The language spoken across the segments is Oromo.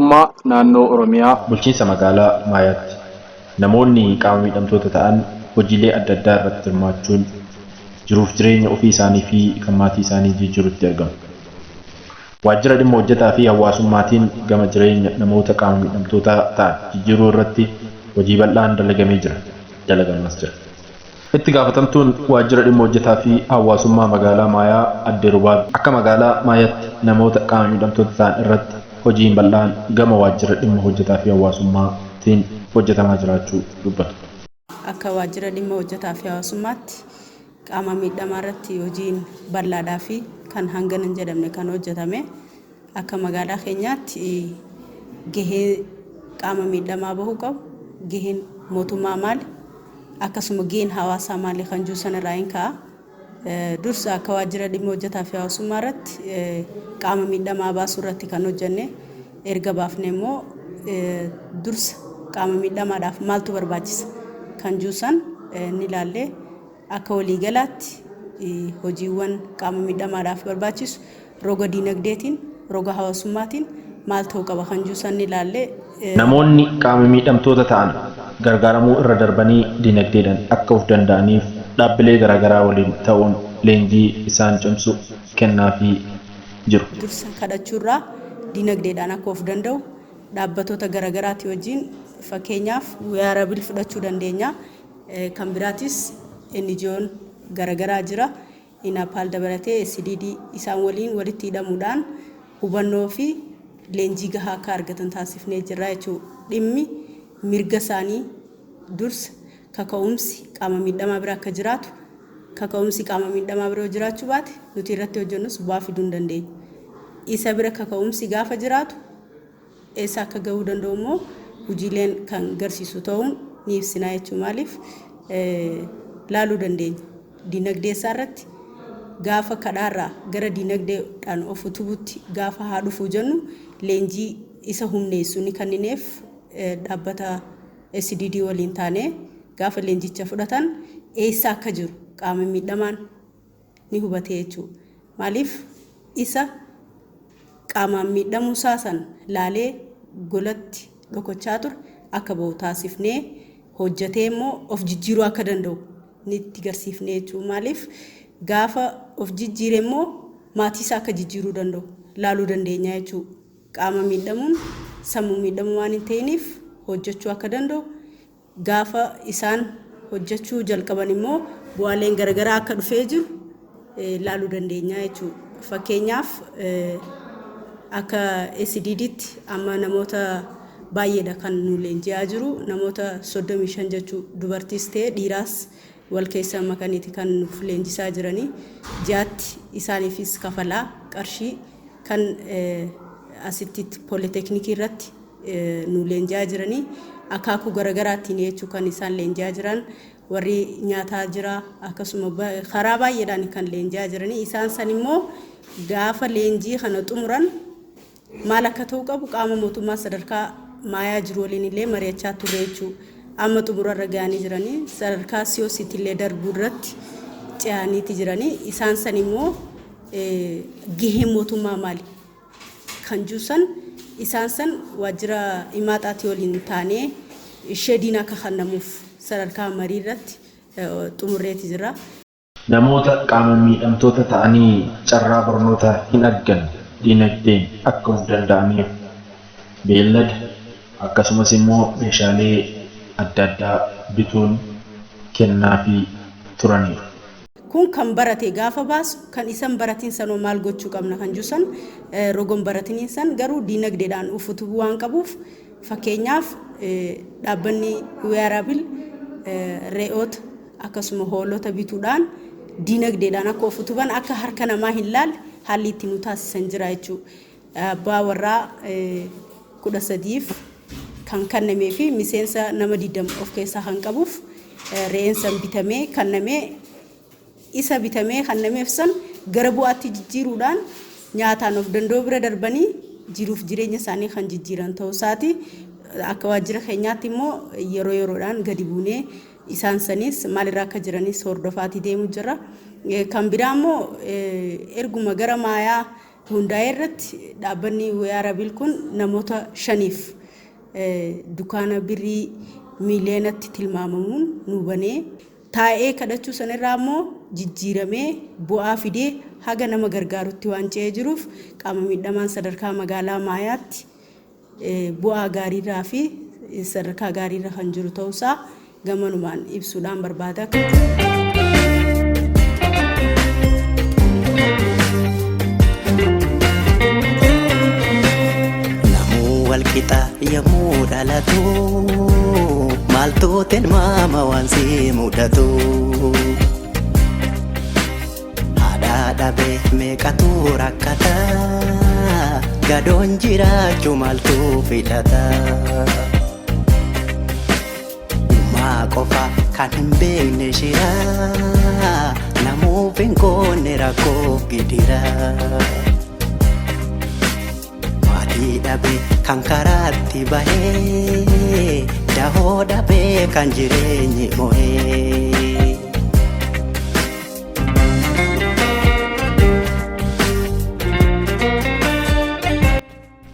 Mootummaa Naannoo Oromiyaa. Bulchiinsa Magaalaa Maayaatti namoonni qaama miidhamtoota ta'an hojiilee adda addaa irratti hirmaachuun jiruuf jireenya ofii isaanii fi kan maatii isaanii jijjiirutti argamu. Waajjira Dhimma Hojjetaa fi Hawaasummaatiin gama jireenya namoota qaama miidhamtootaa ta'an jijjiiruu irratti hojii bal'aan dalagamee jira, dalagamaas jira. Itti gaafatamtuun Waajjira Dhimma Hojjetaa fi Hawaasummaa Magaalaa Maayaa Adde Rubaab akka magaalaa Maayatti namoota qaama miidhamtoota ta'an irratti hojiin bal'aan gama Waajjira Dhimma Hojjetaa fi Hawaasummaa tiin hojjetamaa jiraachuu dubbatu. Akka Waajjira Dhimma Hojjetaa fi Hawaasummaatti qaama miidhamaa irratti hojiin bal'aadhaa fi kan hangana hin jedhamne kan hojjetame. Akka magaalaa keenyaatti gahee qaama miidhamaa bahuu qabu, gaheen mootummaa maali, akkasuma gaheen hawaasaa maali kan jiru sanarraa hin ka'a. Dursa akka waajjira dhimma hojjetaa fi hawaasummaa irratti qaama miidhamaa baasuu irratti kan hojjenne erga baafne immoo dursa qaama miidhamaadhaaf maaltu barbaachisa kan jiru san ni ilaalle. Akka waliigalaatti hojiiwwan qaama miidhamaadhaaf barbaachisu roga diinagdeetiin, roga hawaasummaatiin maal ta'uu qaba kan jiru san ni ilaalle. Namoonni qaama miidhamtoota ta'an gargaaramuu irra darbanii dinagdeedhaan akka of danda'aniif dhaabbilee garaagaraa waliin ta'uun leenjii isaan cimsu kennaafii jiru. Dursa kadhachuurraa dinagdeedhaan akka of danda'u dhaabbatoota garaagaraatii wajjin fakkeenyaaf wearable fudhachuu dandeenya. Kan biraatis NGOn garagaraa jira. Inapaal dabalatee SDD isaan waliin walitti hidhamuudhaan hubannoo fi leenjii gahaa akka argatan taasifnee jirra jechuudha. Dhimmi mirga isaanii dursa kaka'umsi qaama miidhamaa bira akka jiraatu kaka'umsi qaama miidhamaa bira yoo jiraachuu baate nuti irratti hojjennus bu'aa fiduu hin dandeenyu. Isa bira kaka'umsi gaafa jiraatu eessa akka gahuu danda'u immoo hojiileen kan garsiisu ta'uun ni ibsina jechuudha. Maaliif laaluu dandeenya. Dinagdee isaa irratti gaafa kadhaarraa gara dinagdeedhaan of utubutti gaafa haa dhufuu jennu leenjii isa humneessu ni kennineef dhaabbata SDD waliin taanee gaafa leenjicha fudhatan eessa akka jiru qaama miidhamaan ni hubate jechuudha. Maaliif isa qaamaan miidhamuu isaa san laalee golatti dhokochaa ture akka bahu taasifnee hojjetee immoo of jijjiiruu akka danda'u ni itti garsiifnee jechuudha. Maaliif gaafa of jijjiire immoo maatii isaa akka jijjiiruu danda'u laaluu dandeenya jechuudha. Qaama miidhamuun sammuu miidhamuu waan hin ta'iniif hojjechuu akka danda'u gaafa isaan hojjechuu jalqaban immoo bu'aaleen garaagaraa akka dhufee jiru laaluu dandeenya jechuudha. Fakkeenyaaf akka SDDtti amma namoota baay'eedha kan nu leenji'aa jiru namoota 35 jechuu dubartiis ta'e dhiiraas wal keessa makaniiti kan nuuf leenjisaa jiranii ji'aatti isaaniifis kafalaa qarshii kan asitti pooliteknikii irratti nu leenji'aa jiranii akaakuu garaagaraatiin jechuu kan isaan leenji'aa jiran warri nyaataa jira akkasuma karaa baay'eedhaan kan leenji'aa jiranii isaan san immoo gaafa leenjii kana xumuran maal akka ta'uu qabu qaama mootummaa sadarkaa maayaa jiru waliin illee mari'achaa turre jechuu amma xumurarra ga'anii jiranii sadarkaa siyoositti illee darbuu irratti ce'aniiti jiranii isaan san immoo gaheen mootummaa maali kan jiru san isaan san waajjira imaaxaatii waliin taanee shediin akka kennamuuf sadarkaa marii irratti xumurreeti jira. Namoota qaama miidhamtoota ta'anii carraa barnoota hin arganne dinagdeen akka of danda'aniif beellada akkasumas immoo meeshaalee adda addaa bituun kennaafii turaniiru. Kun kan barate gaafa baasu kan isan baratiin sanoo maal gochuu qabna kan jiru san rogon baratiniin san garuu diinagdeedhaan of utubuu waan qabuuf fakkeenyaaf dhaabbanni wearable re'oota akkasuma hoolota bituudhaan diinagdeedhaan akka of utuban akka harka namaa hin laalle haalli itti nu taasisan jira jechuudha. Abbaa warraa 13f kan kennamee fi miseensa nama 20 of keessaa kan qabuuf re'een san bitamee kennamee isa bitamee kennameef san gara bu'aatti jijjiiruudhaan nyaataan of danda'uu bira darbanii jiruuf jireenya isaanii kan jijjiiran ta'uu isaati. Akka waajjira keenyaatti immoo yeroo yeroodhaan gadi buunee isaan sanis maalirraa akka jiranis hordofaatii deemu jira. Kan biraa immoo erguma gara maayaa hundaa'e irratti dhaabbanni Wearable kun namoota shaniif dukaana birrii miiliyoonatti tilmaamamuun nu banee taa'ee kadhachuu sanarraa immoo jijjiiramee bu'aa fidee haga nama gargaarutti waan ce'ee jiruuf qaama miidhamaan sadarkaa magaalaa Maayaatti bu'aa gaariirraa fi sadarkaa gaariirra kan jiru ta'uusaa gamanumaan ibsuudhaan barbaada. Namuu walqixa yommuu dhalatu maaltu tilmaama waan si mudatu. Haadha dhabe meeqatu rakkata gadoon jiraachuu maaltu fidhata. Uumaa qofa kan hin beekne shira namuuf hin qoonne rakkoof gidira. Maatii dhabe kan karaatti bahee dahoo dhabee kan jireenyi mo'ee.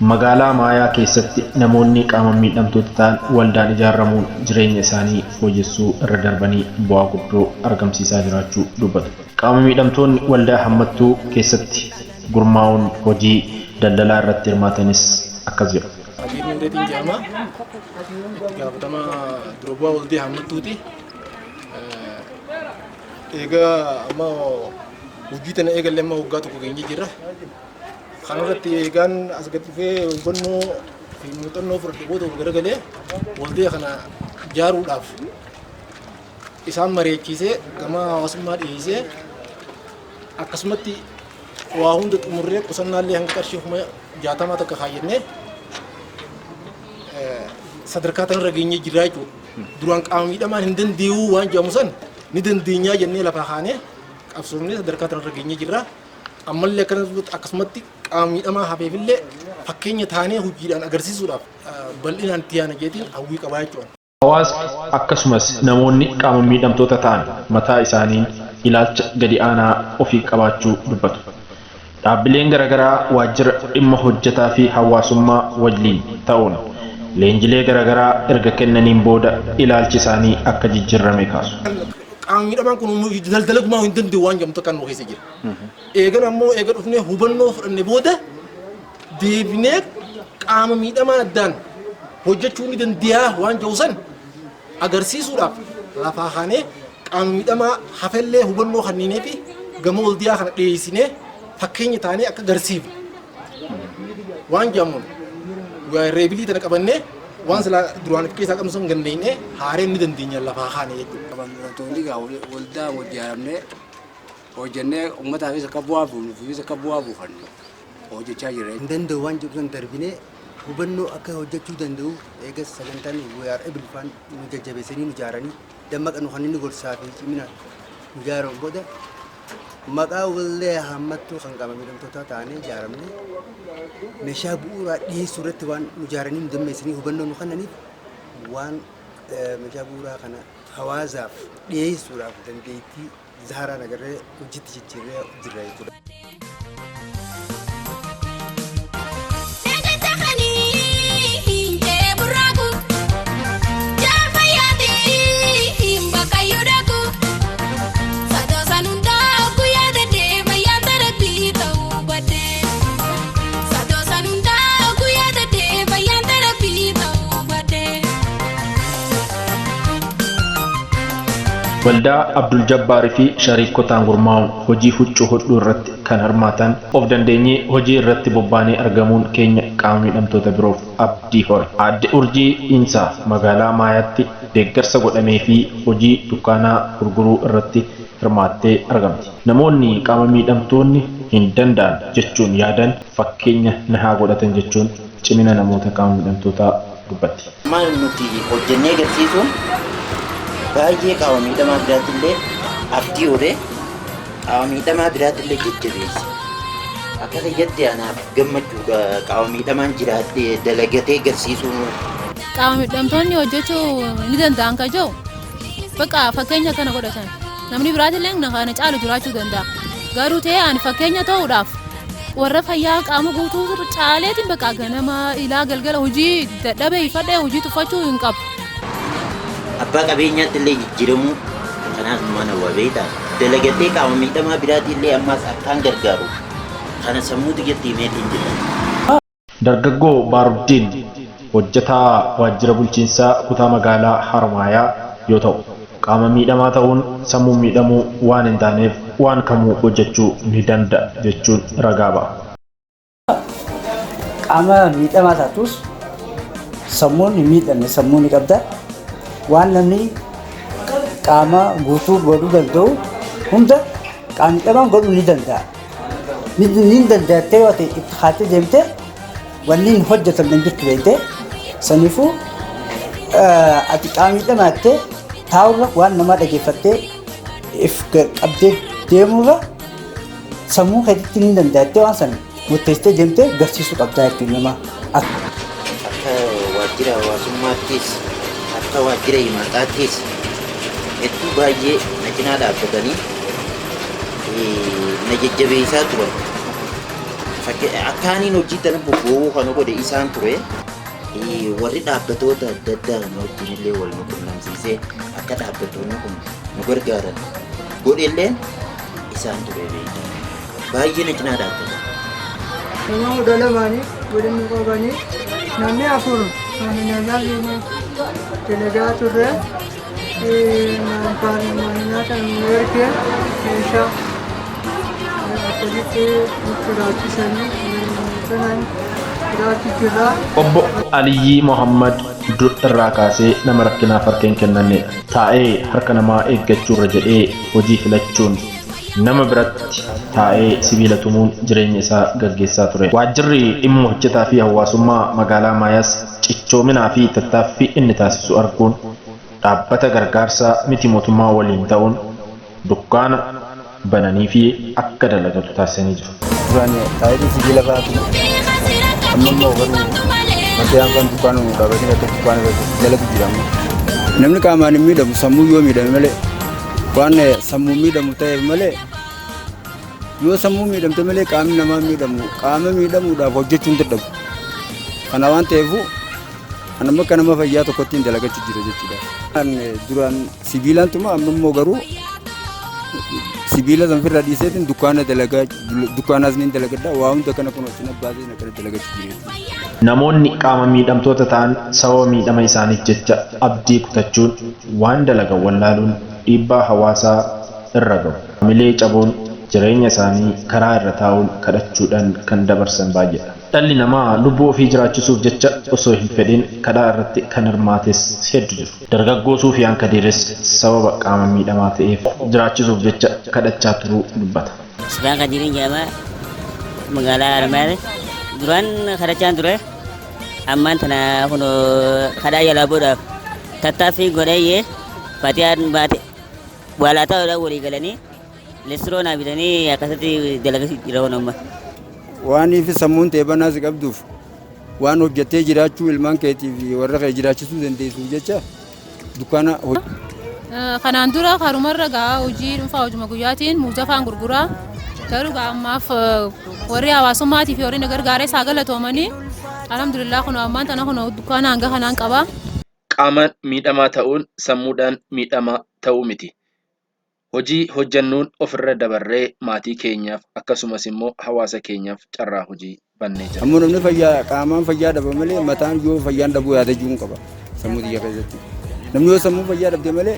Magaalaa Maayaa keessatti namoonni qaama miidhamtoota ta'an waldaan ijaaramuun jireenya isaanii fooyyessuu irra darbanii bu'aa guddoo argamsiisaa jiraachuu dubbatu. Qaama miidhamtoonni waldaa hammattuu keessatti gurmaa'uun hojii daldalaa irratti hirmaatanis akkas jedhu. Abiy Nuureetiin jedhama. Itti gaafatamaa dura bu'aa waldee hammattuuti. Egaa amma hojii tana eegalle amma waggaa tokko geenyee jirra. Kanarratti eegaan as gad dhufee hubannoo fi muuxannoo fudhadhe booda ol garagalee waldee kana ijaaruudhaaf isaan mari'achiisee gama hawaasummaa dhiyeessee akkasumatti waa hunda xumurree qusannaallee hanga qarshii 60,000 takka kaayyannee sadarkaa tanarra geenyee jirraa jechuudha. Duraan qaama miidhamaan hin danda'u waan jedhamu san ni dandeenyaa jennee lafaa kaanee qabsoofnee sadarkaa tanarra geenyee jirra. Ammallee akkasumatti qaama miidhamaa hafeefillee fakkeenya taanee hojiidhaan agarsiisuudhaaf bal'inaan itti yaana jeetiin hawwii qabaa jechuudha. Hawaasni akkasumas namoonni qaama miidhamtoota ta'an mataa isaaniin ilaalcha gadi aanaa ofii qabaachuu dubbatu. Dhaabbileen garaagaraa waajjira dhimma hojjetaa fi hawaasummaa waliin ta'uun leenjilee garaagaraa erga kennaniin booda ilaalchi isaanii akka jijjiirame kaasu. Qaama miidhamaan kun daldala hin danda'u waan jedhamu takka nu keessa jira. Eegan ammoo eega dhufnee hubannoo fudhanne booda deebinee qaama miidhamaan addaan hojjechuu ni danda'a waan jedhu san agarsiisuudhaaf lafaa kaanee qaama miidhamaa hafellee hubannoo kanneenii fi gama waldiyaa kana dhiyeessinee fakkeenya taanee akka agarsiifnu waan jedhamuun reebilii tana qabannee waan silaa duraan of keessaa qabnu sun gandeenyee haareen ni dandeenya lafaa kaane jechuudha. Qaamni waldaa wal ijaaramnee hojjennee uummataafis akka bu'aa buufnu akka bu'aa buufannu hojjechaa jirra. Hin danda'u waan jedhu san darbinee hubannoo akka hojjechuu danda'u eegas sagantaan We Are Able faan nu jajjabeessanii nu ijaaranii dammaqa nu kan inni gorsaa fi cimina nu ijaaran booda maqaa waldaa hammattuu kan qaama miidhamtootaa ta'anii ijaaramne meeshaa bu'uuraa dhiyeessuu irratti waan nu ijaaranii nu dammeessanii hubannoo nu kennaniif waan meeshaa bu'uuraa kana hawaasaaf dhiyeessuudhaaf dandeettii zaharaan agarree hojiitti jijjiirree jirra jechuudha. Waldaa Abdul Jabbaarii fi shariikotaan gurmaa'uun hojii huccuu hodhuu irratti kan hirmaatan of dandeenyee hojii irratti bobbaanee argamuun keenya qaama miidhamtoota biroof abdii hore. Aadde Urjii Insaa magaalaa Maayaatti deeggarsa godhamee fi hojii dukkaanaa gurguruu irratti hirmaattee argamti. Namoonni qaama miidhamtoonni hin danda'an jechuun yaadan fakkeenya na haa godhatan jechuun cimina namoota qaama miidhamtootaa dubbatti. Maal nuti hojjennee agarsiisuun baay'ee qaama miidhamaa biraattillee abdii horee qaama miidhamaa biraattillee jajjabeessa. Akka kiyyatti anaaf gammachuu qaama miidhamaan jiraadhee dalagatee agarsiisuun. Qaama miidhamtoonni hojjechuu ni danda'an ka jiru bakka fakkeenya kana godhatan namni biraatillee kana caalu jiraachuu danda'a. Garuu ta'ee ani fakkeenya ta'uudhaaf Warra fayyaa qaama guutuu caaleetiin bakka ganama ilaa galgala hojii dadhabee ifadhee hojii tuffachuu hin qabu. Abbaa qabeenyaatti illee jijjiiramuu kanaaf mana wabeedha. Dalagatee qaama miidhamaa biraatti illee ammaas akkaan gargaaru. Kana sammuutu jetti himeetiin jira. Dargaggoo Baaruddiin hojjetaa waajjira bulchiinsaa kutaa magaalaa Harmaayaa yoo ta'u, qaama miidhamaa ta'uun sammuu miidhamuu waan hin taaneef waan kamuu hojjechuu ni danda'a jechuun ragaa ba'a. Qaama miidhamaa taatus sammuun hin miidhamne, sammuu ni qabda. Waan namni qaama guutuu godhuu danda'u hunda qaama miidhamaan godhuu ni danda'a. Ni danda'attee yoo ta'e itti kaatee deemtee wanni hin hojjetamne hin jirtu beektee, saniifuu ati qaama miidhamaattee taa'urra waan namaa dhageeffattee if qabdee deemurra sammuu keetitti ni danda'attee waan sana murteessitee deemtee garsiisuu qabdaa jechuudha nama. Akka waajjira hawaasummaattis akka waajjira himataattis hedduu baay'ee na cinaa dhaabbatanii na jajjabeessaa turan. Akkaaniin hojii tana bobba'uu kana godhe isaan ture. Warri dhaabbatoota adda addaa na wajjin illee wal nu qunnamsiisee akka dhaabbatoonni kun nu gargaaran godhe illee isaan ture beektaa. Baay'ee na cinaa dhaabbatan. Nama 12nii waliin qabanii namni afur mana dalagaa turre, mana kan nu erge meeshaa akkasitti jiraachisanii kanaan jiraachuu jirra. Obbo Aliyyii Mohammad dur irraa kaasee nama rakkinaaf harka hin kennannedha. Taa'ee harka namaa eeggachuurra jedhee hojii filachuun nama biratti taa'ee sibiila tumuun jireenya isaa gaggeessaa ture. Waajjirri dhimma hojjetaa fi hawaasummaa magaalaa Maayaas cichoominaa fi tattaaffii inni taasisu arguun dhaabbata gargaarsaa miti mootummaa waliin ta'uun dukkaana bananii fi akka dalagatu taasisanii jiru. Duraan taayitii sibiila fa'aa ture. Amma immoo garuu maddeen kan dukkaana nu dhaabatee akka dukkaana dalagu jira amma. Namni qaamaan hin miidhamu, sammuu yoo miidhame malee, waan sammuu miidhamu ta'eef malee, yoo sammuu miidhamte malee qaamni namaa miidhamu, qaama miidhamuudhaaf hojjechuu hin dadhabu. Kana waan ta'eef kan amma akka nama fayyaa tokkotti hin dalagachuu jira jechuudha. Duraan sibiilaan tuma, amma immoo garuu sibiila sanfirra dhiiseetiin dukkaana dalagaa, dukkaanaas ni dalagadha, waa hunda kana kun hojii baasee akkana dalagachuu jira jechuudha. Namoonni qaama miidhamtoota ta'an sababa miidhama isaaniif jecha abdii kutachuun waan dalagan wallaaluun dhiibbaa hawaasaa irra gahu. Hamilee cabuun jireenya isaanii karaa irra taa'uun kadhachuudhaan kan dabarsan baay'eedha. Dhalli namaa lubbuu ofii jiraachisuuf jecha osoo hin fedhin kadhaa irratti kan hirmaates hedduu jiru. Dargaggoo Suufiyaan Kadiiris sababa qaama miidhamaa ta'eef jiraachisuuf jecha kadhachaa turuu dubbata. Sufiyaan Kadiiriin jedhama, magaalaa Haramayaa. Duraan kadhachaan ture. Ammaan tana kun kadhaa jalaa bu'uudhaaf tattaaffii godheeyyee fatiyaan baate walaa ta'uudhaan walii galanii listiroo naa bitanii akkasitti dalagaa jira kun amma. Waan fi sammuun ta'e banaa si qabduuf waan hojjettee jiraachuu ilmaan keetii fi warra kee jiraachisuu dandeessuuf jecha dukkaana. Kanaan dura karumarra gaa hojii dhuunfaa hojuma guyyaatiin muuza faan gurguraa garuu gaa ammaaf warri hawaasummaatii fi warri na gargaaree isaa galatoomanii, alhamdulillah, kun ammaan tana kun dukkaana hanga kanaan qaba. Qaamaan miidhamaa ta'uun sammuudhaan miidhamaa ta'uu miti. Hojii hojjennuun ofirra dabarree maatii keenyaaf akkasumas immoo hawaasa keenyaaf carraa hojii bannee jira. Ammoo namni fayyaa qaamaan fayyaa dhaba malee mataan yoo fayyaan dhabuu yaada jiruun qaba sammuu xiyya keessatti. Namni yoo sammuu fayyaa dhabde malee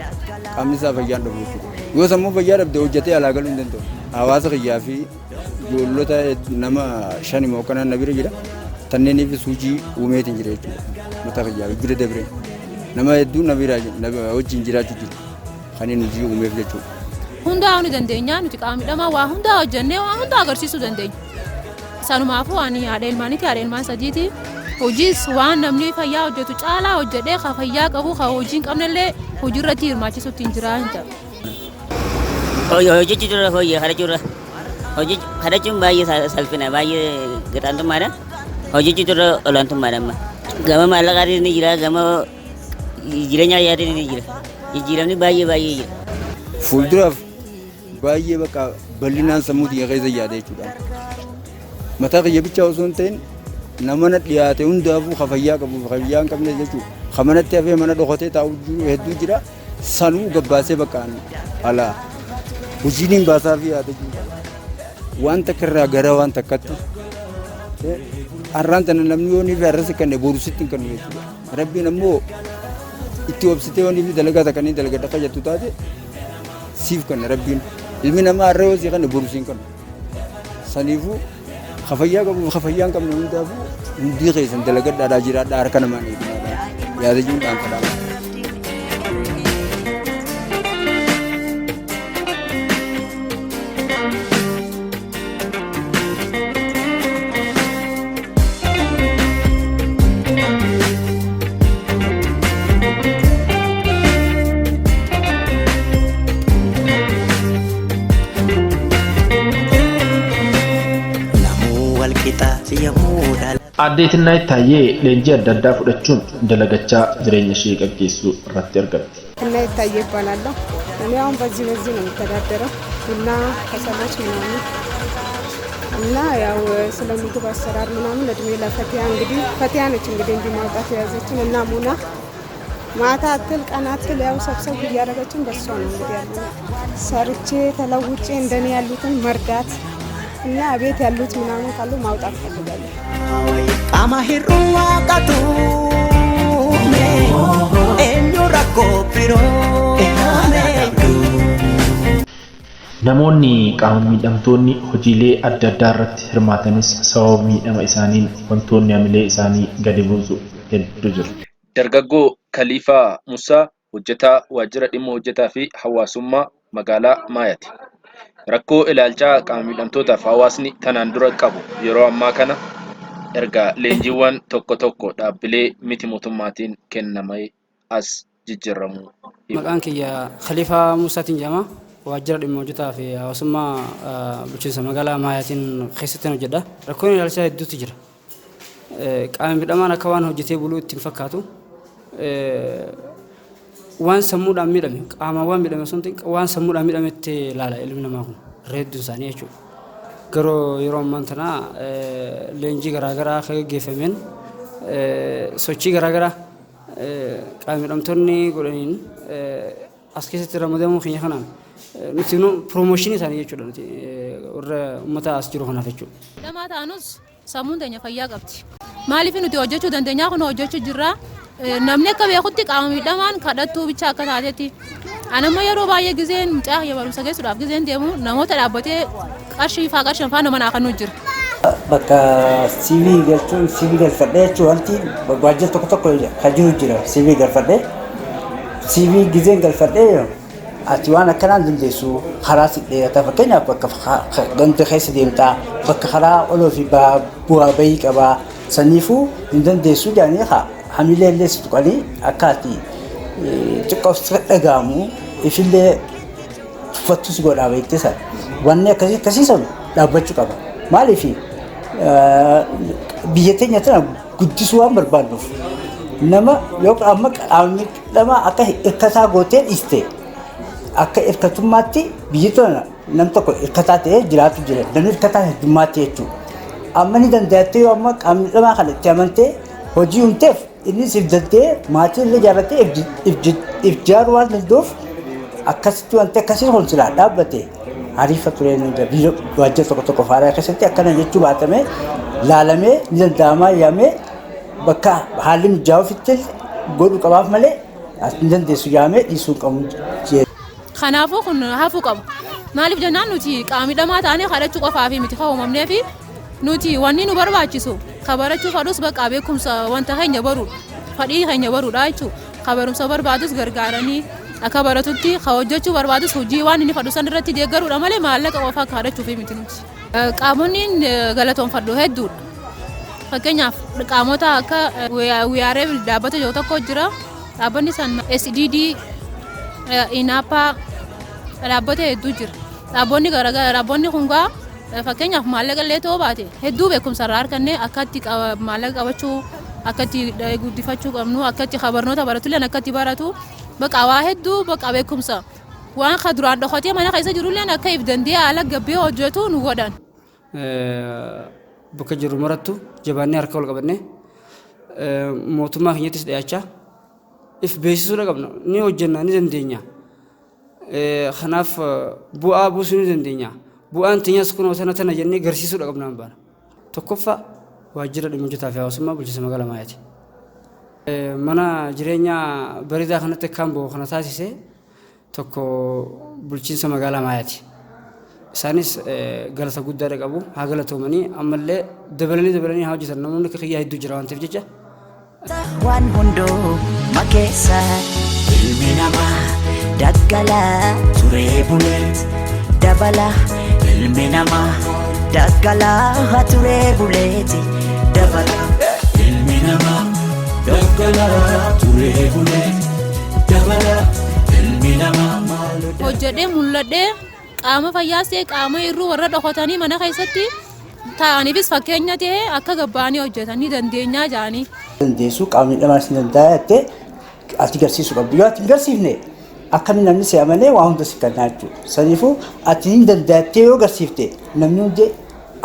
qaamni isaa fayyaan dhabu jechuudha. Yoo sammuu fayyaa dhabde hojjetee alaa galuu hin danda'u. Hawaasa kiyyaa fi ijoollota nama shan immoo akkanaan na bira jira. Tanneeniifis hojii uumeetiin jira jechuudha. Mataa kiyyaa fi bira dabree. Nama hedduu na bira wajjin jiraachuu jiru. Kan inni hojii uumeef jechuudha. Hundaa ni dandeenya, nuti qaama miidhamaa waa hundaa hojjennee waa hundaa agarsiisuu dandeenya. Sanumaafuu ani haadha ilmaaniiti, haadha ilmaan sadiiti. Hojiis waan namni fayyaa hojjetu caalaa hojjedhee ka fayyaa qabu ka hojii hin qabnellee hojii irratti hirmaachisuutti hin jira hin jedhu. Hojjechuu dura fooyyee kadhachuu irra. Kadhachuun baay'ee salphina, baay'ee gaxaantummaadha. Hojjechuu dura olaantummaadha amma. Gama maallaqaatiin ni jira, gama jireenya fayyaatiin ni jira. Jijjiiramni baay'ee baay'ee jira. Fuulduraaf baay'ee bakka bal'inaan sammuu xiyya keessa yaada jechuudha. Mataa kiyya bichaa osoo hin ta'in nama na dhiyaate hundaafuu ka fayyaa qabu ka fayyaa hin qabne jechuudha. Ka manatti hafee mana dhokatee taa'u hedduu jira. Sanuu gabbaasee bakka alaa hojiin hin baasaa fi yaada jiru. Waan takka irraa gara waan takkatti. Har'aan tana namni yoo ni fi har'as kanne boru sitti hin kennu jechuudha. Rabbiin ammoo itti obsitee yoo ni fi dalagaa takka ni dalagadha akka jettu taate siif kenna Rabbiin. Ilmi namaa har'a yoo sii kenne boru siin kennu. Saniifuu ka fayyaa qabu ka fayyaa hin qabne hundaafuu hundii keessan dalagadhaadhaa jiraadhaa harka namaan eeginaadhaa. Yaada jiruun dhaamsadhaa. Namuu walqixa yommuu dhala. Aadde Tinnaayit Taayyee leenjii adda addaa fudhachuun dalagachaa jireenya ishee gaggeessuu irratti argamti. ትናየት ታዬ እባላለሁ። እኔ አሁን በዚህ በዚህ ነው የምተዳደረው፣ ቡና ከሰሎች ምናምን እና ያው ስለ ምግብ አሰራር ምናምን እድሜ ለፈቲያ እንግዲህ ፈቲያ ነች እንግዲህ እንዲህ ማውጣት የያዘችን እና ሙና ማታ አትል ቀን አትል ያው ሰብሰብ እያደረገችን በሷ ነው እንግዲህ ያለነው። ሰርቼ ተለውጬ እንደኔ ያሉትን መርዳት እና ቤት ያሉት ምናምን ካሉ ማውጣት ፈልጋለሁ። Qaama hir'uu waaqatu eenyu rakkoo biroo. Namoonni qaama miidhamtoonni hojiilee adda addaa irratti hirmaatanis sababa miidhama isaaniin wantoonni hamilee isaanii gadi buusu hedduu jiru. Dargaggoo Kaliifaa Musaa hojjetaa waajjira dhimma hojjetaa fi hawaasummaa magaalaa Maayaati. Rakkoo ilaalchaa qaama miidhamtootaaf hawaasni tanaan dura qabu yeroo ammaa kana erga leenjiiwwan tokko tokko dhaabbilee miti mootummaatiin kennamee as jijjiiramuu hima. Maqaan kiyya Khaliifaa Musaatiin jedhama. Waajjira dhimma hojjetaa fi hawaasummaa bulchiinsa magaalaa Maayaatiin keessatti hojjedha. Rakkoon ilaalchaa hedduutu jira. Qaama miidhamaan akka waan hojjetee buluu itti hin fakkaatu. Waan sammuudhaan miidhame qaamaan waan miidhame osoo hin ta'in waan sammuudhaan miidhametti ilaala ilmi namaa kun irra hedduun isaanii jechuudha. Garuu yeroo ammaan tana leenjii garaagaraa akka gaggeeffameen sochii garaagaraa qaama miidhamtoonni godhaniin as keessatti ramadamuu keenya kanaan nuti piroomooshinii isaanii jechuudha nuti warra uummata as jiru kanaaf jechuudha. Miidhamaa taanus sammuun teenya fayyaa qabdi. Maaliif nuti hojjechuu dandeenyaa kun hojjechuu jirra. Namni akka beekutti qaama miidhamaan kadhattuu bicha akka taatetti. Anammoo yeroo baay'ee gizeen mucaa kiyya barumsa geessuudhaaf gizeen deemu namoota dhaabbatee qarshii faa qarshan faa nama naa kennuu jira. Bakka CV galchuun CV galfadhee jechuun wanti waajjira tokko tokko kan jiru jira CV galfadhee CV gizeen galfadhee ati waan akkanaan dandeessu karaa si dheerata fakkeenyaaf bakka ganda keessa deemtaa bakka karaa oloo fi bu'aa bahii qabaa saniifuu hin dandeessu jedhanii hamilee illee si tuqanii akka ati xiqqoo si dhaga'amu ifillee tuffattus godhaa beektee sana wanni akkasii akkasii sun dhaabbachuu qaba. Maaliif biyya teenya tana guddisuu waan barbaadnuuf nama yoo amma qaamni miidhamaa akka hirkataa gootee dhiiste akka hirkatummaatti biyyi tana nam tokko hirkataa ta'ee jiraatu jira namni hirkataa heddummaatti jechuudha. Amma ni danda'attee yoo amma qaamni miidhamaa kana itti amantee hojii uumteef innis if danda'ee maatii illee ijaarratee if ijaaruu waan danda'uuf akkasitti wanti akkasii kun silaa dhaabbate hariifa ture biyya waajjira tokko tokko faaraa keessatti akkana jechuu baatamee laalamee ni danda'amaa yaamee bakka haalli mijaa'uufitti godhu qabaaf malee as hin dandeessu yaamee dhiisuu hin qabu. Kanaafuu kun hafuu qabu. Maaliif jennaan nuti qaama miidhamaa taanee kadhachuu qofaaf miti kan uumamnee fi nuti wanni nu barbaachisu ka barachuu fadhus bakka beekumsa wanta keenya baruudha. Fadhii keenya baruudha jechuudha. Ka barumsa barbaadus gargaaranii akka baratutti ka hojjechuu barbaadus hojii waan inni fadhu san irratti deeggaruudha malee maallaqa qofa akka kadhachuuf miti nuti. Qaamonni galatoonfadhu hedduudha. Fakkeenyaaf qaamota akka We Are Able dhaabbata jiru tokko jira. Dhaabbanni san SDD, INAPA dhaabbata hedduu jira. Dhaabbanni garaagaraa dhaabbanni kun gaa fakkeenyaaf maallaqa illee ta'uu baate hedduu beekumsa irraa arganne akkatti maallaqa qabachuu akkatti guddifachuu qabnu akkatti barnoota baratu illee akkatti baratu bakka waa hedduu bakka beekumsa waan ka duraan dhokatee mana keessa jirullee akka if danda'ee haala gabbee hojjetu nu godhan. Bakka jirru marattu jabaannee harka wal qabannee mootummaa keenyattis dhiyaachaa if beeksisuudha qabna. Ni hojjenna, ni dandeenya. Kanaaf bu'aa buusuu ni dandeenya. Bu'aan teenyas kunoo tana tana jennee garsiisuudha qabna baana. Tokkoffaa, waajjira dhimma hojjetaa fi hawaasummaa bulchiinsa magaalaa Maayaati. Mana jireenyaa bareedaa kanatti akkaan bahu kana taasise tokko bulchiinsa magaalaa Maayaati. Isaanis galata guddaadha qabu. Haa galatoomanii, ammallee dabalanii dabalanii haa hojjetan, namoonni akka kiyyaa hedduu jira waan ta'eef jecha. Waan hundumaa keessa ilmi namaa daggala turee buleet dabala, ilmi namaa daggala turee buleeti dabala, Ilmi namaa daggala turee buleet dabala, ilmi namaa. Hojjedhee mul'adhee qaama fayyaas ta'e qaama hir'uu warra dhokatanii mana keessatti taa'aniifis fakkeenya ta'e akka gabba'anii hojjetanii dandeenyaa jedhanii. Dandeessu, qaamni miidhamaas ni danda'a jettee ati garsiisuu qabdu. Yoo ati hin garsiifne, akkamiin namni si amanee waa hunda si kennaa jechuudha. Saniifuu ati hin danda'attee yoo garsiifte, namni hundi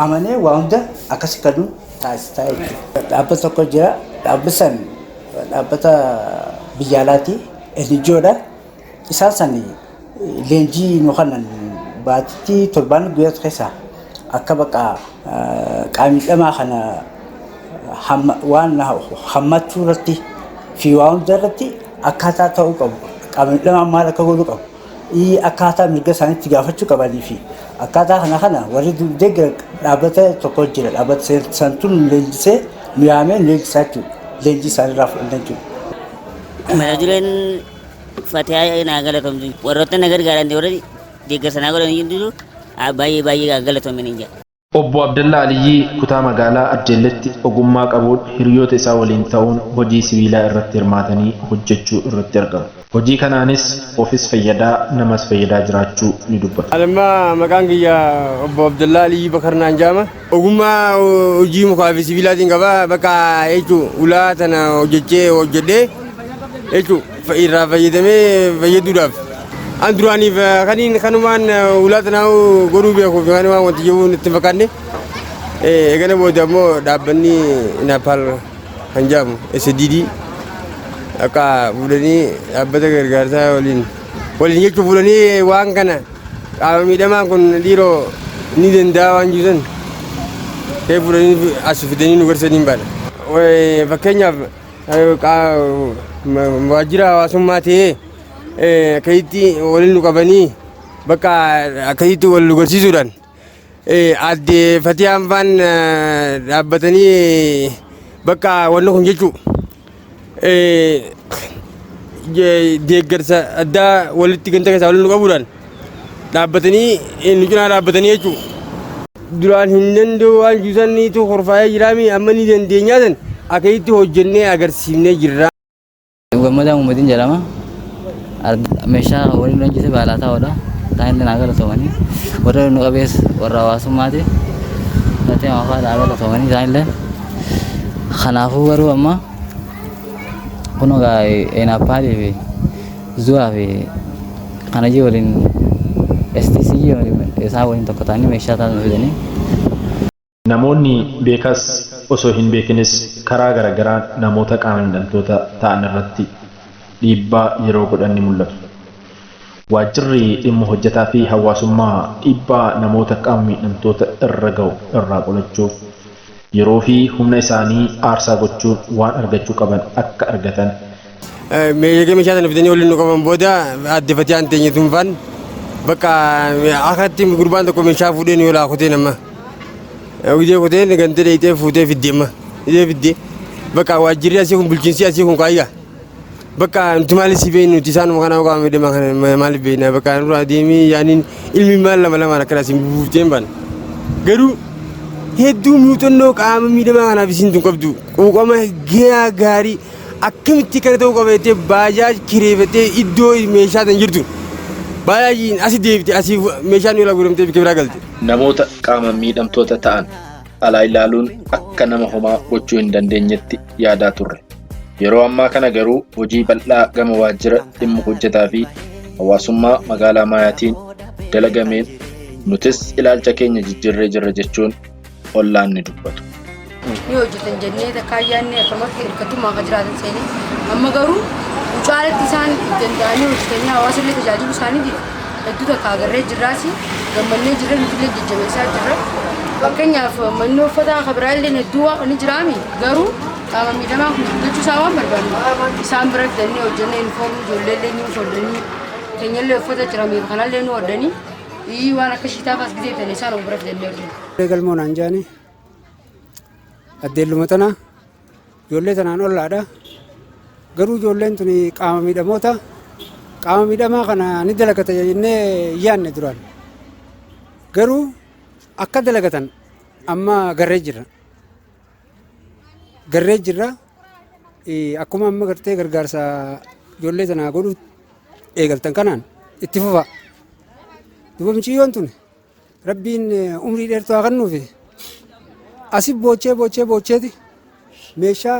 amanee waa hunda akkasi kennu taasisaa jechuudha. Dhaabbata tokko jira. Dhaabbi san dhaabbata biyya alaati. NGOdha. Isaan san leenjii nu kennan baatitti torbaan guyyaa keessa akka bakka qaama miidhamaa kana waan hammachuu irratti fi waa hunda irratti akkaataa ta'uu qabu. Qaama miidhamaan maal akka godhuu qabu. Akkaataa mirga isaaniitti gaafachuu qabanii fi akkaataa kana kana warri deeggaran dhaabbata tokko jira. Dhaabbata santu nu leenjisee, nu yaamee nu leenjisaa jechuudha. Leenjii isaaniirraa fudhanna jechuudha. Mata dureen Fatihaa naa galatoomtu, warroota na gargaaran, warra deeggarsa naa godhan jiru, baay'ee baay'ee galatoomin jedha. Obbo Abdallaa Aliyyii kutaa magaalaa Arjeelletti ogummaa qabuun hiriyoota isaa waliin ta'uun hojii sibiilaa irratti hirmaatanii hojjechuu irratti argamu. Hojii kanaanis ofis fayyadaa, namas fayyadaa jiraachuu ni dubbatu. Alammaa maqaan kiyya obbo Abdallaa Aliyyi Bakar naan jedhama. Ogummaa hojii mukaa fi sibiilaatiin qaba. Bakka jechuun ulaa tana hojjechee hojjedhee jechuun irraa fayyadamee fayyaduudhaaf. An duraaniif kaniin kanumaan ulaa tanaa godhuu beekuuf kanumaan wanti jiru natti hin fakkaanne. Eegana booda immoo dhaabbanni Naappaal kan jedhamu SDD akka fuudhanii dhaabbata gargaarsaa waliin waliin jechuun fuudhanii waan kana qaama miidhamaan kun dhiiroo ni danda'a waan jiru san ta'e fuudhanii as fidanii nu garsanii hin baana. Fakkeenyaaf, waajjira hawaasummaa ta'ee akkasitti waliin nu qabanii bakka akkasitti wal nu garsiisuudhaan aadde Fatiyaan faan dhaabbatanii bakka wanni kun jechuun deeggarsa addaa walitti ganta keessaa waliin nu qabuudhaan dhaabbatanii nu cinaa dhaabbatanii jechuun. Duraan hin danda'u waan jiru horfaa'ee jiraami, amma ni dandeenyaa san akkasitti hojjennee agarsiifnee jirra. Gammadaa Uummatiin jedhama. Meeshaa waliin hojjete baalaa ta'uudha. Isaan illee naa galatoomanii. Warra nu qabees warra hawaasummaati. Fatee mafaa naa galatoomanii isaan illee. Kanaafuu garuu amma kun egaa Eenaappaalii fi Zuwaa fi kana jee waliin STC waliin isaan waliin tokko ta'anii meeshaa isaan fidanii. Namoonni beekaas osoo hin beekinis karaa garagaraan namoota qaama miidhamtoota ta'an irratti dhiibbaa yeroo godhan ni mul'atu. Waajjirri Dhimma Hojjetaa fi Hawaasummaa dhiibbaa namoota qaama miidhamtoota irra ga'u irraa qolachuuf yeroo fi humna isaanii aarsaa gochuun waan argachuu qaban akka argatan Meeshaalee meeshaa sana fidanii waliin nu qaban booda aadde Fatiyaan teenye tunfaan bakka akatti gurbaan tokko meeshaa fuudhee nu jalaa kuteen amma. Gizee kuteen gantee dheeyxee fuutee fidde amma. Gizee fidde bakka waajjirri asii kun, bulchiinsi asii kun kaayyaa. Bakka nuti maaliif si beeknu, nuti isaanuma kana qaama miidhamaa kana maaliif beekna, bakka nurraa deemii yaaniin ilmi maal lama lamaan akkana asiin buuftee hin baane. Garuu hedduu muuxannoo qaama miidhamaa kanaaf isiin tun qabdu quuqama gahaa gaarii akkamitti kana ta'uu qaba jettee baajaaj kireeffattee iddoo meeshaa tan jirtu baajaajiin asi deebite, asii meeshaan yoo guuramtee bakka biraa galte. Namoota qaama miidhamtoota ta'an alaa ilaaluun akka nama homaa gochuu hin dandeenyetti yaadaa turre. Yeroo ammaa kana garuu hojii bal'aa gama waajjira dhimma hojjetaa fi hawaasummaa magaalaa Maayaatiin dalagameen nutis ilaalcha keenya jijjiirree jirra jechuun ollaan ni dubbatu. Ni hojjetan jennee takkaa yaadne akkamatti hirkattummaa akka jiraatan seenee amma garuu caalatti isaan danda'anii hojjetanii hawaasa illee tajaajilu isaaniitiif hedduu takka agarree jirraas gammannee jirra nuti illee jajjabeessaa jirra. Fakkeenyaaf manni uffataa kan biraa illee hedduu ni jiraami garuu qaama miidhamaa kun guddachuu isaa waan barbaannu isaan bira fidannee hojjennee yuunifoormii ijoollee illee ni hodhanii keenyallee uffata cirameef kanallee ni hodhanii waan akka shiitaaf as gisee fidanii isaan of bira fidannee hojjenna. Galmoon anjaani addeelluma tana ijoollee tanaan ollaadha. Garuu ijoolleen tuni qaama miidhamoota qaama miidhamaa kana ni dalagata jennee yaadne duraan. Garuu akka dalagatan amma garree jirra. Garree jirra akkuma amma gartee gargaarsa ijoollee tanaa godhuu eegaltan kanaan itti fufa. Duuba mucayyoon tun rabbiin umrii dheertuu haa kennuufi asi boochee boochee boocheeti meeshaa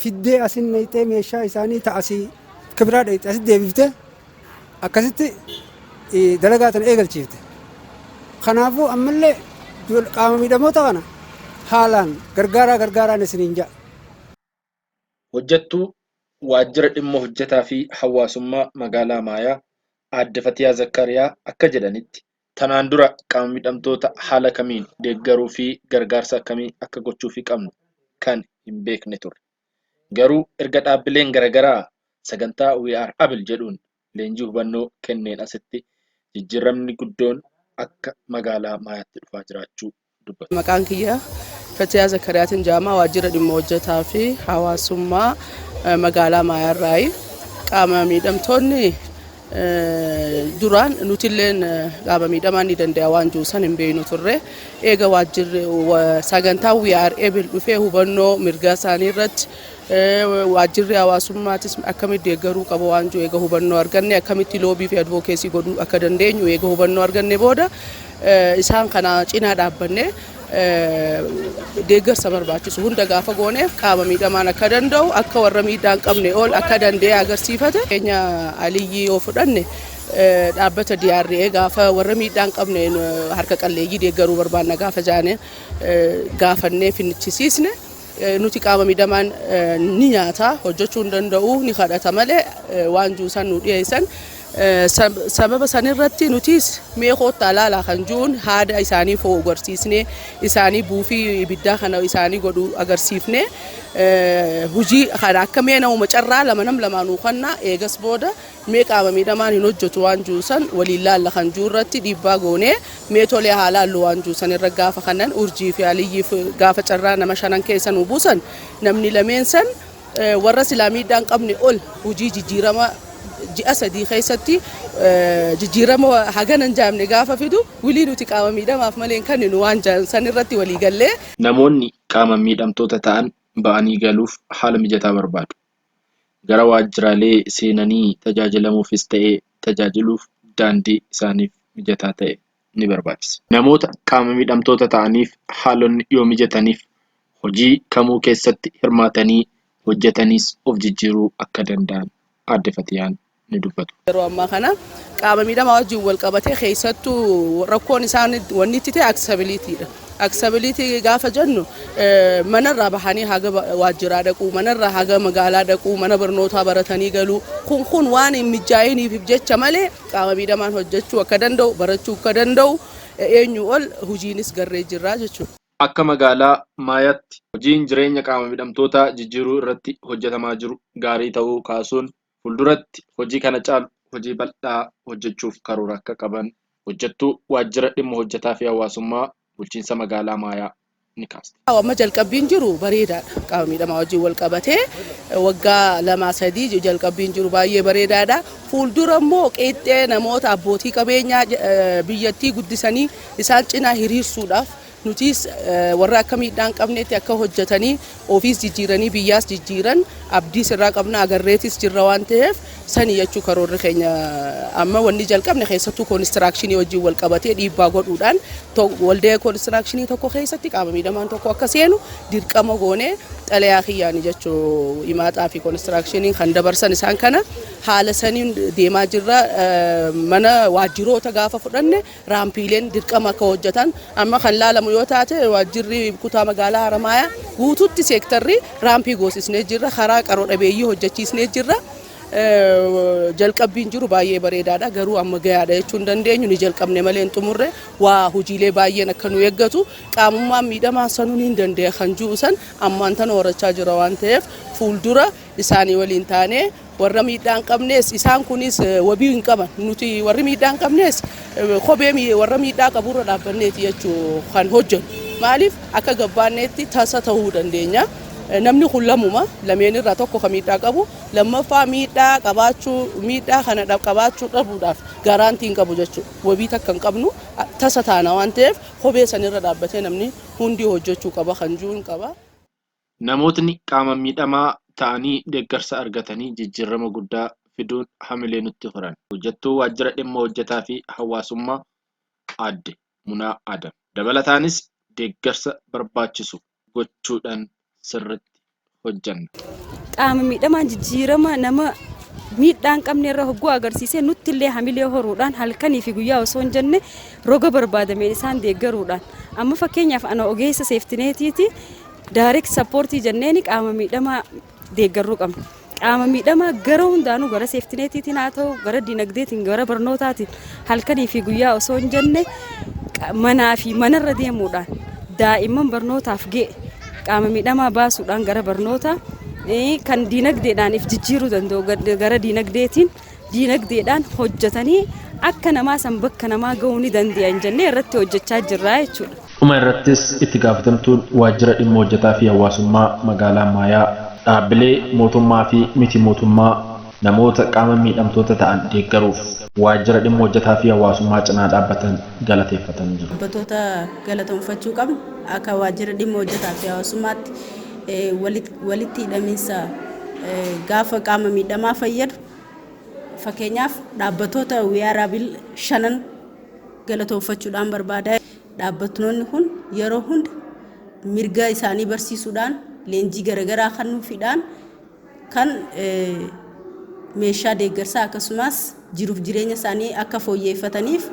fiddee asin naqxee meeshaa isaanii ta'asii kibiraa dhaqxee asi deebiftee akkasitti dalagaa tana eegalchiifte. Kanaafuu ammallee qaama miidhamoota kana haalaan gargaaraa gargaaraan isiniin ja'a. Hojjettuu waajjira dhimma hojjetaa fi hawaasummaa magaalaa Maayaa Aadde Fatiyaa Zakkariyaa akka jedhanitti tanaan dura qaama miidhamtoota haala kamiin deeggaruu fi gargaarsa akkamii akka gochuufii qabnu kan hin beekne turre. Garuu erga dhaabbileen garaagaraa sagantaa We Are Able jedhuun leenjii hubannoo kenneen asitti jijjiiramni guddoon akka magaalaa Maayaatti dhufaa jiraachuu dubbatu. Maqaan kiyya Fatiyaa Zakariyaatiin jedhama. Waajjira dhimma hojjetaa fi hawaasummaa magaalaa Maayaarraayi. Qaama miidhamtoonni duraan nutilleen qaama miidhamaan ni danda'a waan jiru san hin beeknu turre. Eega waajjirri sagantaa We Are Able dhufee hubannoo mirga isaanii irratti waajjirri hawaasummaatis akkamitti deeggaruu qaba waan jiru eega hubannoo arganne akkamitti lobby fi advocacy godhuu akka dandeenyu eega hubannoo arganne booda isaan kana cinaa dhaabbannee deeggarsa barbaachisu hunda gaafa gooneef qaama miidhamaan akka danda'u akka warra miidhaa hin qabne ol akka danda'e agarsiifate. Keenya Aliyyii yoo fudhanne dhaabbata DRA gaafa warra miidhaa hin qabne harka qalleeyyii deeggaruu barbaanna gaafa jaane gaafannee finnichisiisne nuti qaama miidhamaan ni nyaata hojjechuu hin danda'u ni kadhata malee waan juusan nu dhiyeessan. Sababa sanirratti nutis mee koottaa laalaa kan jiruun haada isaanii fo'u agarsiisnee isaanii buufii ibiddaa kana isaanii godhu agarsiifnee hojii kana akka mee namuma carraa lama nam lamaanuu kanna eegas booda mee qaama miidhamaan hin hojjetu waan jiru san waliin laalla kan jiru irratti dhiibbaa goonee mee tolee haa laallu waan jiru san irra gaafa kanan Urjii fi Aliyyiif gaafa carraa nama shanan keessa nu buusan namni lameen san warra silaa miidhaa hin qabne ol hojii jijjiirama ji'a 3 keessatti jijjiirama hagana hin jaamne gaafa fidu wilii nuti qaama miidhamaaf malee hin kenninu waan san irratti walii gallee. Namoonni qaama miidhamtoota ta'an ba'anii galuuf haala mijataa barbaadu. Gara waajjiraalee seenanii tajaajilamuufis ta'ee tajaajiluuf daandii isaaniif mijataa ta'e ni barbaachisa. Namoota qaama miidhamtoota ta'aniif haalonni yoo mijataniif hojii kamuu keessatti hirmaatanii hojjetaniis of jijjiiruu akka danda'an Aadde Fatiyaan ni dubbatu. Yeroo ammaa kana qaama miidhamaa wajjin wal qabatee keessattuu rakkoon isaan wanni itti ta'e accessibilityidha. Accessibility gaafa jennu manarraa bahanii haga waajjiraa dhaquu, manarraa haga magaalaa dhaquu, mana barnootaa baratanii galuu kun waan hin mijaa'iniif jecha malee qaama miidhamaan hojjechuu akka danda'u, barachuu akka danda'u eenyu ol hojiinis garree jirra jechuudha. Akka magaalaa Maayaatti hojiin jireenya qaama miidhamtootaa jijjiiruu irratti hojjetamaa jiru gaarii ta'uu kaasuun fuulduratti hojii kana caalu hojii bal'aa hojjechuuf karoora akka qaban hojjettuu waajjira dhimma hojjetaa fi hawaasummaa bulchiinsa magaalaa Maayaa ni kaasti. Amma jalqabbiin jiru bareedaadha. Qaama miidhamaa wajjin wal qabatee waggaa 2 3 jalqabbiin jiru baay'ee bareedaadha. Fuuldura immoo qeexxee namoota abbootii qabeenyaa biyyattii guddisanii isaan cinaa hiriirsuudhaaf nutis warra akka miidhaa hin qabnetti akka hojjetanii ofiis jijjiiranii biyyaas jijjiiran abdiis irraa qabna agarreetis jirra waan ta'eef sani jechuu karoorri keenya amma wanni jalqabne keessattuu koonistiraakshini wajjin wal qabatee dhiibbaa godhuudhaan waldee koonistiraakshini tokko keessatti qaama miidhamaan tokko akka seenu dirqama goonee xalayaa kiyyaani jechuu himaaxaa fi koonistiraakshiniin kan dabarsan isaan kana haala saniin deemaa jirra. Mana waajjiroota gaafa fudhanne raampiileen dirqama akka hojjetan amma kan laalamu yoo taate, waajjirri kutaa magaalaa Haramaayaa guututti seektarri raampii goosisnee jirra, karaa qaroo dhabeeyyii hojjechiisnee jirra. Jalqabbiin jiru baay'ee bareedaadha, garuu amma gayaadha jechuu hin dandeenyu. Ni jalqabne malee hin xumurre. Waa hojiilee baay'een akka nu eeggatu, qaamummaan miidhamaa sanuu ni dandeenya kan jiru san ammaan tana horachaa jira waan ta'eef, fuuldura isaanii waliin taanee warra miidhaa hin qabnes, isaan kunis wabii hin qaban, nuti warri miidhaa hin qabnes kophee warra miidhaa qaburra dhaabbanneeti jechuu kan hojjennu. Maaliif akka gabbaanneetti tasa ta'uu dandeenya. Namni kun lamuma lameen irraa tokko kan miidhaa qabu, lammaffaa miidhaa qabaachuu, miidhaa kana qabaachuu dhabuudhaaf garaantii hin qabu jechuudha. Wabii takka hin qabnu, tasa taana waan ta'eef, kophee sanirra dhaabbatee namni hundi hojjechuu qaba kan jiru hin qaba. Namootni qaama miidhamaa ta'anii deeggarsa argatanii jijjiirama guddaa fiduun hamilee nutti horan. Hojjettuu waajjira dhimma hojjetaa fi hawaasummaa Aadde Munaa Adam. Dabalataanis deeggarsa barbaachisu gochuudhaan sirriitti hojjenna. Qaama miidhamaan jijjiirama nama miidhaa hin qabne irra hogguu agarsiisee, nutti illee hamilee horuudhaan, halkanii fi guyyaa osoo hin jenne roga barbaadameen isaan deeggaruudhaan, amma fakkeenyaaf ana ogeessa seeftineetiiti, direct support jenneeni qaama miidhamaa deeggaruu qabna. Qaama miidhamaa gara hundaanuu, gara seeftineetiitiin haa ta'u, gara dinagdeetiin, gara barnootaatiin, halkanii fi guyyaa osoo hin jenne manaa fi manarra deemuudhaan daa'imman barnootaaf ga'e qaama miidhamaa baasuudhaan gara barnootaa, kan dinagdeedhaan if jijjiiruu danda'u gara dinagdeetiin, dinagdeedhaan hojjetanii akka namaa san bakka namaa ga'uu ni danda'an jennee irratti hojjechaa jirra jechuudha. Dhuma irrattis itti gaafatamtuun waajjira dhimma hojjetaa fi hawaasummaa magaalaa Maayaa dhaabbilee mootummaa fi miti mootummaa namoota qaama miidhamtoota ta'an deeggaruuf waajjira dhimma hojjetaa fi hawaasummaa cinaa dhaabbatan galateeffatanii jiru. Dhaabbattoota galatoomfachuu qabnu akka waajjira dhimma hojjetaa fi hawaasummaatti walitti hidhamiinsa gaafa qaama miidhamaa fayyadu, fakkeenyaaf dhaabbattoota We Are Able shanan galatoomfachuudhaan barbaada. Dhaabbattoonni kun yeroo hunda mirga isaanii barsiisuudhaan, leenjii garaagaraa kennuufiidhaan, kan meeshaa deeggarsaa akkasumas jiruuf jireenya isaanii akka fooyyeffataniif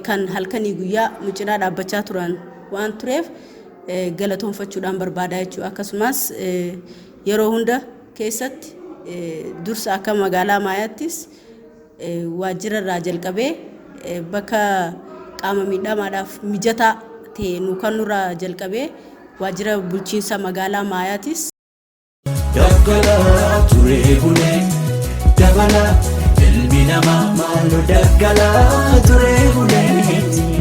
kan halkanii guyyaa nu cinaa dhaabbachaa turan waan tureef galatoomfachuudhaan barbaada jechuudha. Akkasumas yeroo hunda keessatti dursa akka magaalaa Maayaattis waajjira irraa jalqabee bakka qaama miidhamaadhaaf mijataa ta'e nu kan nurraa jalqabee waajjira bulchiinsa magaalaa Maayaatis. Daggalaa turee bulee dabala, ilmi namaa maaloo daggalaa turee bulee.